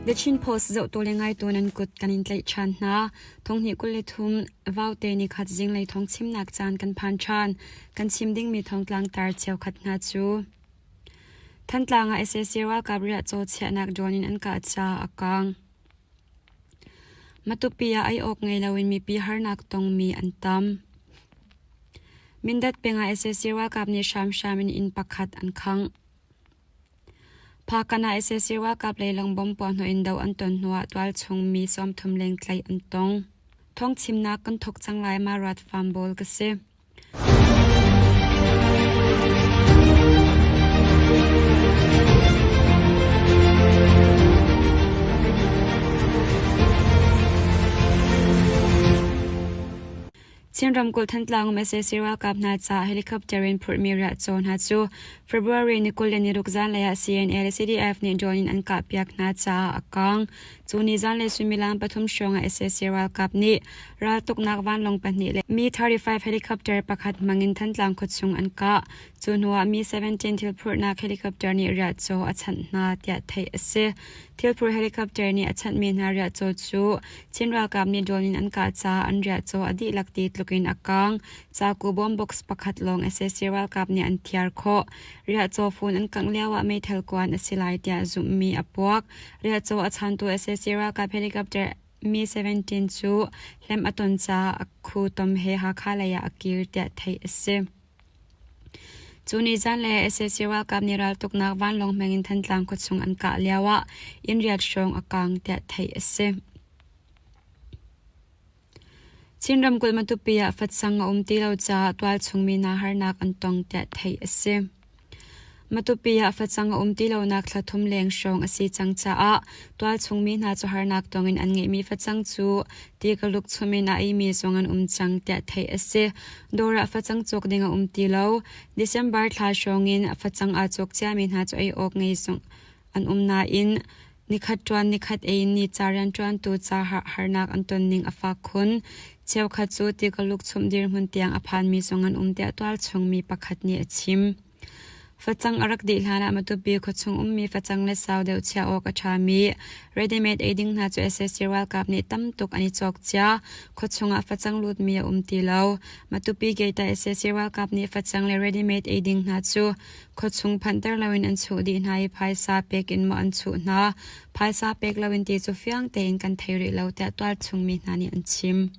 The Chin Post zohtu le ngaitu nan kut kan in tlaih ṭhan hna. Thonghnih 23 Vaute nikhat zinglei thawng chimnak caan kan phan ṭhan. Kan chim dingmi thawngtlang tar cheukhat hna cu Thantlang ah sac ralkap riahcaw chiahnak drone in an kah caah a kaang. Matupi ah ei awk ngei loin mipi harnak tongmi an tam. Mindat peng ah sac ralkap nih hramhram in inn pakhat an khangh. Phakan ah sac ralkap leilawng bomb puahhnawh in do an ton hnuah tualchung mi 30 leng tlaih an tong. Thawngchimnak kan thawk cang lai ma ruat fam bawl ka si. Chin ramkulh Thantlang um sac ralkap hna caah helicopter in phurhmi riahcaw hna cu February ni 26 zanlei ah CNA le CDF nih drone in an kahpiak hna caah a kaang. Cu ni zanlei suimilam pathum hrawng ah sac ralkap nih raltuknak vanlawng pahnih le Mi-35 helicopter pakhat hmangin Thantlang khuachung an kah. Cu hnuah Mi-17 thilphurhnak helicopter nih riahcaw a chanh hna tiah theih a si. Thilphur helicopter nih a chanhmi hna riahcaw cu Chin ralkap nih drone in an kah caah an riahcaw a dihlak ti tluk in a kaang. Caku bomb box pakhat lawng sac ralkap nih an thiar khawh. Riahcaw phun an kangh lioah meithal kuan a si lai tiah zumhmi a puak. Riahcaw a chantu sac ralkap helicopter Mi-17 cu hlem a ton caah a khu tom he Hakha lei ah a kir tiah theih a si. Cu ni zanlei ah sac ralkap nih raltuknak vanlawng hmang in Thantlang khuachung an kah lioah inn riat hrawng a kaang tiah theih a si. Chin ramkulh Matupi ah facang a um ti lo caah tualchung mi hna harnak an tong tiah theih a si. Matupi ah facang a um ti lonak thla thum leng hrawng a si cang caah tualchung mi hna cu harnak tong in an ngeihmi facang cu ti ka luk chum in a eimi zong an um cang tiah theih a si. Dawr ah facang cawk ding a um ti lo. December thla hrawng in facang aa cawk ciami hna cu ei awk ngei zong an um nain nikhat ṭuan nikhat ei in ni ca rianṭuantu ca harnak an ton ning a fak khun. Cheukhat cu ti ka luk chumh dirhmun tiang a phanmi zong an um tiah tualchung mi pakhat nih a chim. Facang a rak dih hlanah Matupi khuachung ummi facang le sau deuh chiah awk a ṭhami ready-made eiding hna cu sac ralkap nih tam tuk an i cawk cia. Khuachung ah facang lutmi a um ti lo. Matupi gate ah sac ralkap nih facang le ready-made eiding hna cu khuachung phanhter loin an chuh dih hna i phaisa pek in maw an chuh hna. Phaisa pek loin ti cu fiang tein kan thei rih lo tiah tualchung mi hna nih an chim.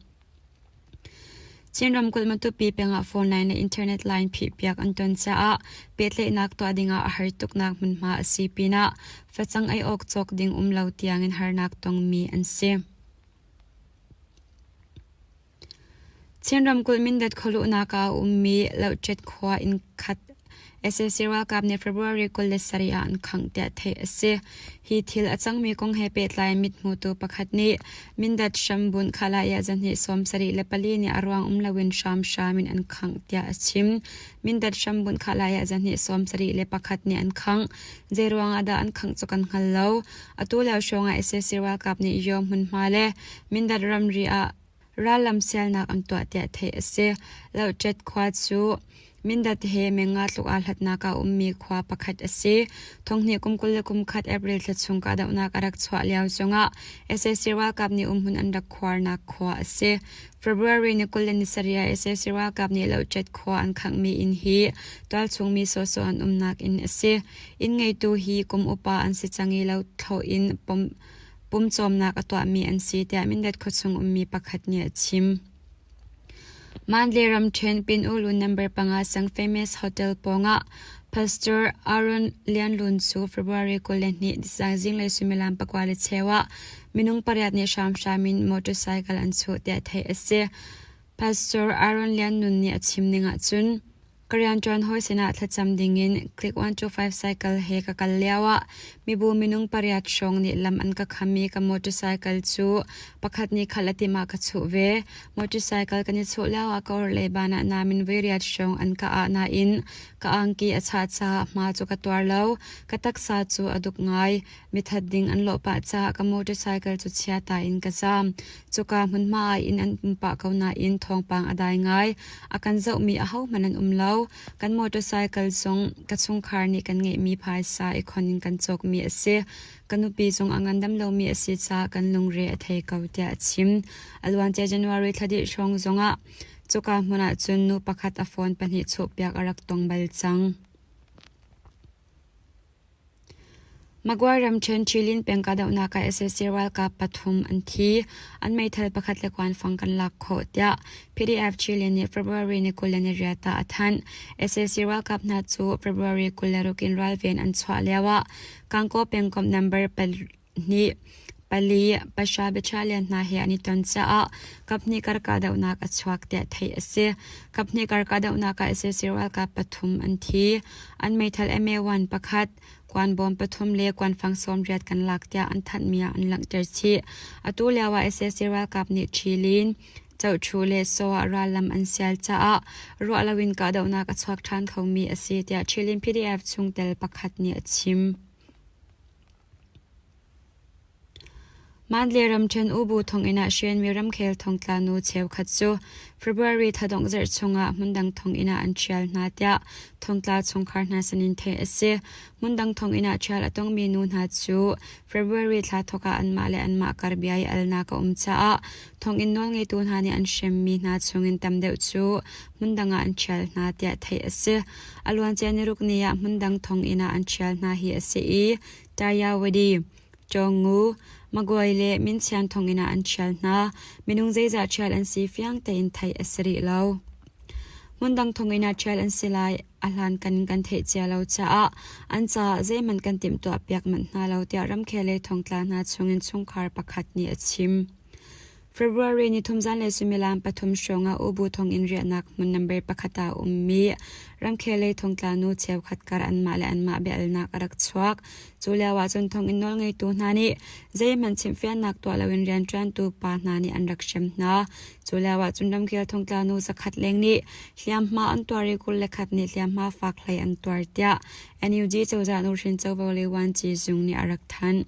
Chin ramkulh Matupi peng ah phone line le internet line phihpiak an ton caah pehtlaihnak tuah ding ah a har tuknak hmunhma a si pinah facang ei awk cawk ding um lo tiangin harnak tongmi an si. Chin ramkulh Mindat khualuhnak ah a ummi Lohṭet khua inn khat sac ralkap nih February 27 ah an khangh tiah theih a si. Hi thil a cangmi kong he pehtlai mithmutu pakhat nih Mindat hrambunh Khalaya zahnih 74 nih a ruang um loin hramhram in an khangh tiah a chim. Mindat hrambunh Khalaya zahnih 71 nih an khangh. Zeiruang ah dah an khangh cu kan hngal lo. Atu lio hrawng ah sac ralkap nih Yaw hmunhma le Mindat ramri ah Rallam sialnak an tuah tiah theih a si. Lohṭet khua cu Mindat he menga tluk aa hlatnak ah a ummi khua pakhat a si. Thonghnih kum 21 April thla chung kahdohnak a rak chuah lio zongah sac ralkap nih umhmun an rak khuarnak khua a si. February ni 27 ah sac ralkap nih Lohṭet khua an khanghmi inn hi tualchung mi sawhsawh an umnak inn a si. Inn ngeitu hi kum upa an si cang i lothlo in pom pumcawmnak a tuahmi an si tiah Mindat khuachung ummi pakhat nih a chim. Mandalay ramṭhen Pinulu number panga sang Famous Hotel pawngah Pastor Aaron Lian Lun cu February 22 zinglei suimilam pakua le cheu ah minung pariat nih hramhram in motorcycle an chuh tiah theih a si. Pastor Aaron Lian Nun nih a chim ning ahcun Ka rianṭuan hawi sinah thlacam dingin Click 125 cycle he ka kal lioah mibu minung pariat hrawng nih lam an ka kham i ka motorcycle cu pakhat nih khalh a timh ah ka chuh ve. Motorcycle kan i chuh lioah ka orhlei ban ah nam in voi riat hrawng an ka ah nain ka angki a chah caah hma cu ka tuar lo. Ka taksa cu a duk ngai. Mithat ding an lawh pah caah ka motorcycle cu chia ta in ka zaam. Cuka hmunhma ah inn an um pah ko nain thawngpang a dai ngai. A kan zohmi ahohmanh an um lo. lo. Kan motorcycle zong ka chungkhar nih kan ngeihmi phaisa i khon in kan cawkmi a si. Ka nupi zong a ngandam lomi a si caah kan lungre a thei ko tiah a chim. A luancia January thla dih hrawng zongah cuka hmun ah cun nu pakhat a phone pahnih chuhpiak a rak tong bal cang. Magway ramṭhen Ṭhilin peng kahdohnak ah sac ralkap pathum an thi. An meithal pakhat le kuanfang kan lak khawh tiah PDF Ṭhilin nih February ni 28 ah a thanh. Sac ralkap hna cu February 26 in ralven an chuah lioah Kangkaw pengkomh number pahnih pali pahra battalion hna he an i ton caah kaphnih kar kahdohnak a chuak tiah theih a si. Kaphnih kar kahdohnak ah sac ralkap pathum an thi. An meithal MA-1 pakhat, kuanbawm pathum le kuanfang 80 kan lak tiah an thanhmi ah an langhter chih. Atu lio ah sac ralkap nih Ṭhilin, Cohṭhu le Saw ah rallam an sial caah ruah loin kahdohnak a chuak ṭhan khomi a si tiah Ṭhilin PDF chungtel pakhat nih a chim. Mandalay ramṭhen Ubu thonginn ah hrenmi ramkhel thongtla nu cheukhat cu February thladongh zarh chungah hmundang thonginn ah an ṭhial hna tiah thongtla chungkhar hna sinin theih a si. Hmundang thonginn ah ṭhial a tongmi nu hna cu February thla thawk ah anmah le anmah kar bia i alnak a um caah thonginn nawlngeitu hna nih an hremmi hna chungin tam deuh cu hmundang ah an ṭhial hna tiah theih a si. A luancia niruk ni ah hmundang thonginn ah an ṭhial hna hi a si i Tayawadi, Chawngu, Magway le Minchian thonginn ah an ṭhial hna. Minung zeizah ṭhial an si fiang tein theih a si rih lo. Hmundang thonginn ah ṭhial an si lai a hlankan in kan theih cia lo caah an caah zeihmanh kan timhtuahpiak manh hna lo tiah ramkhel lei thongtla hna chungin chungkhar pakhat nih a chim. February ni thum zanlei suimilam pathum hrawng ah Ubu thonginn riahnak hmun number pakhat ah a ummi ramkhel lei thongtla nu cheukhat kar anmah le anmah bia-alnak a rak chuak. Cu lio ah cun thonginn nawlngeitu hna nih zeihmanh chimhfiannak tuah loin rianṭuantu pa hna nih an rak hrem hna. Cu lio ah cun ramkhel thongtla nu zakhat leng nih hliamhma an tuar i 21 nih hliamhma fak hlei an tuar tiah NUG cozah nuhrin covo le vuanci zung nih a rak thanh.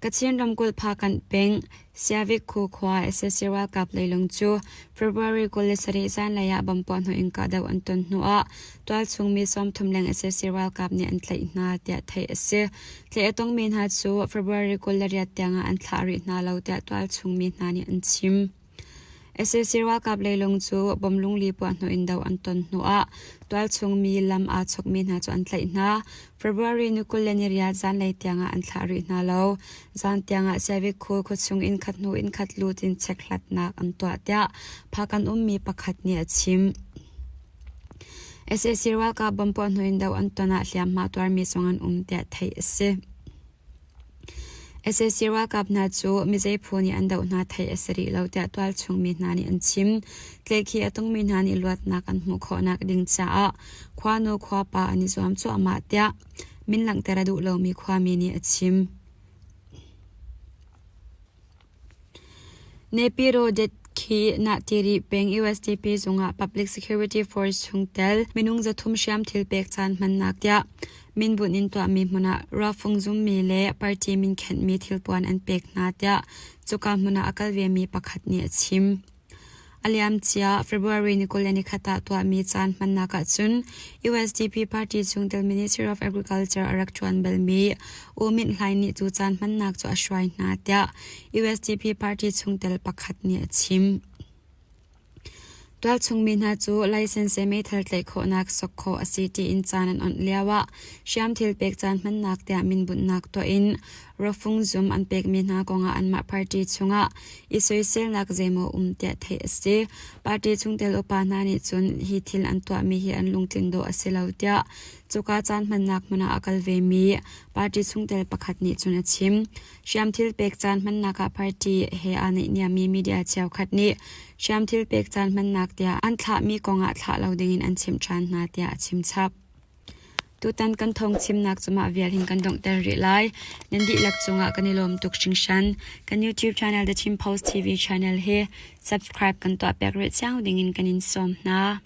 Kachin ramkulh Phakanh peng, Siavik khu khua sac ralkap leilung cu February 27 zanlei ah bomb puahhnawh in kahdoh an ton hnuah tualchung mi 30 leng sac ralkap nih an tlaih hna tiah theih a si. Tlaih a tongmi hna cu February 28 tiangah an thlah rih hna lo tiah tualchung mi hna nih an chim. Sac ralkap leilung cu bomb lungli puahhnawh in do an ton hnuah tualchung mi lam aa chokmi hna cu an tlaih hna. February ni 28 zanlei tiangah an thlah rih hna lo. Zan tiangah Siavik Khul khuachung inn khat hnu inn khat lut in chekhlatnak an tuah tiah Phakan ummi pakhat nih a chim. Sac ralkap bomb puahhnawh in do an ton ah hliamhma tuarmi zong an um tiah theih a si. Sac ralkap hna cu mizei phu nih an doh hna theih a si rih lo tiah tualchung mi hna nih an chim. Tlaihkhih a tongmi hna nih luatnak an hmuh khawhnak ding caah khuanu khuapa an i zuam cuahmah tiah min langhter a duh lomi khuami nih a chim. Nepiro Detki Nahtiri peng USDP zungah Public Security Force chungtel minung 300 hriamthil pek caan hmannak tiah minbunh in tuahmi hmun ah ruafung zummi le party min khenhmi thilpuan an pek hna tiah cuka hmun ah a kal vemi pakhat nih a chim. A liamcia February ni 21 ah tuahmi caan hmannak ahcun USDP party chungtel Ministry of Agriculture a rak ṭuan balmi U Myint Hlaing nih cu caan hmannak cu a hruai hna tiah USDP party chungtel pakhat nih a chim. Tualchung mi hna cu license le meithal tlaih khawhnak sok khawh a si tiin caan an onh lioah hriamthil pek caan hmannak tiah minbunhnak tuah in Rafung zum an pekmi hna kongah anmah party chungah i soiselnak zeimaw um tiah theih a si. Party chungtel upa hna nih cun hi thil an tuahmi hi an lungtlin dawh a si lo tiah cuka caan hmannak hmun ah a kal vemi party chungtel pakhat nih cun a chim. Hriamthil pek caan hmannak ah party he aa naihniammi media cheukhat nih hriamthil pek caan hmannak tiah an thlahmi kongah thlah lo dingin an chimh ṭhan hna tiah a chim chap. Tutan kan thawngchimnak cu mah vial hin kan donghter rih lai. Nan dihlak cungah kan i lawm tuk hringhran. Kan YouTube channel The Chin Post TV channel hi subscribe kan tuahpiak rih cio dingin kan in sawm hna.